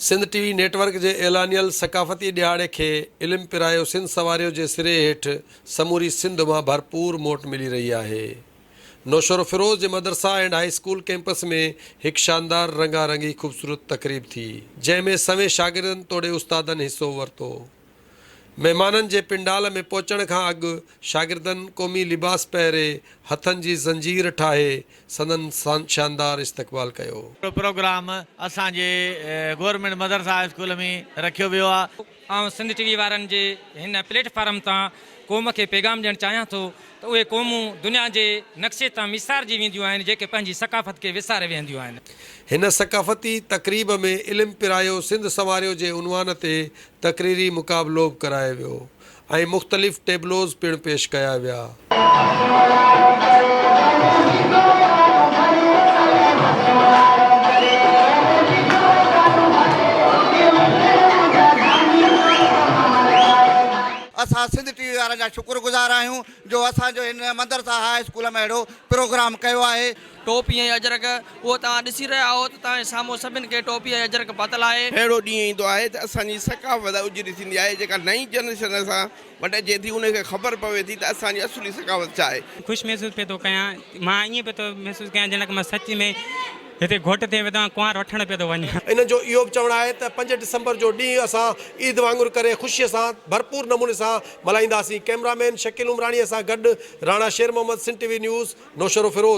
سنڌ ٽي V net work جي اعلانيل ثقافتي ڏهاڙي کي علم پرايو سنڌ سنواريو جي سري هيٺ سموري سنڌ مان ڀرپور موٽ ملي رهي آهي. نوشهروفيروز جي مدرسه اينڊ هائي اسڪول ڪئمپس ۾ هڪ شاندار رنگا رنگي خوبصورت تقريب ٿي، جنهن ۾ سوين شاگردن توڙي استادن حصو ورتو. مهمانن جي پنڊال ۾ پهچڻ کان اڳ شاگردن قومي لباس پهري هٿن جي زنجير ٺاهي سندن شاندار استقبال ڪيو. پروگرام اسان جي گورنمينٽ مدرسه هاء اسڪول ۾ رکيو ويو آ. آئون سنڌ ٽي وي وارن جي هن پليٽ فارم تان قوم کي پيغام ڏيڻ چاهيان ٿو ته اهي قومون دنيا جي نقشي تان ميسارجي وينديون آهن جيڪي پنهنجي ثقافت کي وساري ويهنديون آهن. هن ثقافتي تقريب ۾ علم پرايو سنڌ سنواريو جي عنوان تي تقريري مقابلو به ڪرايو ويو ۽ مختلف ٽيبلوز پڻ پيش ڪيا ويا. اسان سنڌ ٽي وي وارن جا شڪر گذار آهيون جو اسان جو هن مدرسه هاء اسڪول ۾ اهڙو پروگرام ڪيو آهي. ٽوپي ۽ اجرڪ، اهو توهان ڏسي رهيا آهو ته توهان جي سامهون سڀن کي ٽوپي ۽ اجرڪ پاتل آهي. اهڙو ڏينهن ايندو آهي ته اسان جي ثقافت اجري ٿيندي آهي جيڪا نئين جنريشن اسان وٽ اچي ٿي ان کي خبر پوي ٿي ته اسان جي اصلي ثقافت ڇا آهي. خوش محسوس پيو ٿو ڪيان مان ائين پيو ٿو محسوس ڪيان ڄڻڪ مان سچ ۾ هتي گهوٽ ٿي ويو آهيان ڪنوار وٺڻ پيو ٿو وڃان. انهن جو اهو به چوڻ آهي ته پنج ڊسمبر جو ڏينهن اسان عيد وانگر ڪري خوشي سان ڀرپور نموني سان ملهائينداسين ڪئميرا مين شڪيل عمراڻي سان گڏ Rana Sher Muhammad Sindh T V news Naushahro Feroze.